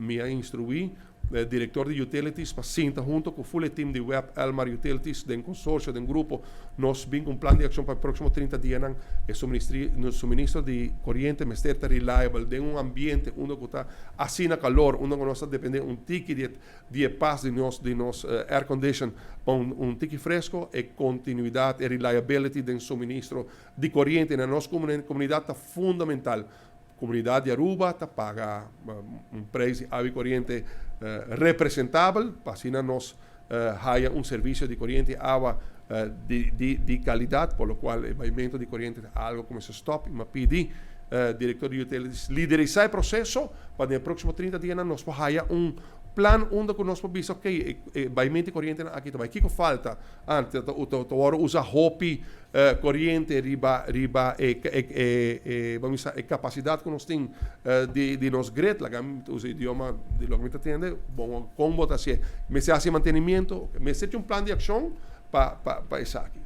Mi a instruí direktor di Utilities pa sinta hunto ku full team di WEB, Elmar, Utilities, den konsorsio, den grupo, nos bin ku un plan di akshon pa e próksimo 30 dianan. E suministro di koriente mester ta reliable den un ambiente unda ku ta asina kalor, unda ku nos ta dependé un tiki di e pas di nos air condition pa un tiki fresco. E kontinuidat e reliability den suministro di koriente na nos komunidat ta fundamental. Komunidat di Aruba ta paga un preis di awa koriente representabel, pa asina nos haya un servisio di koriente i awa di kalidat, pa lokual e baimentu di koriente ta algu ku mester stòp i m'a pidi direktor di Utilities liderisá e proseso pa den próksimo 30 dia nos por haya un plan unda ku nos por bisa: ok, e baimentu di koriente aki tambe, kiko falta antes ta usa hopi koriente riba e, ban bisa, e kapasidat ku nos tin di nos grid. Laga usa idioma di loke mi ta tende bon. Kon bo ta hasi, mester hasi mantenimiento, mester un plan di akshon pa esaki.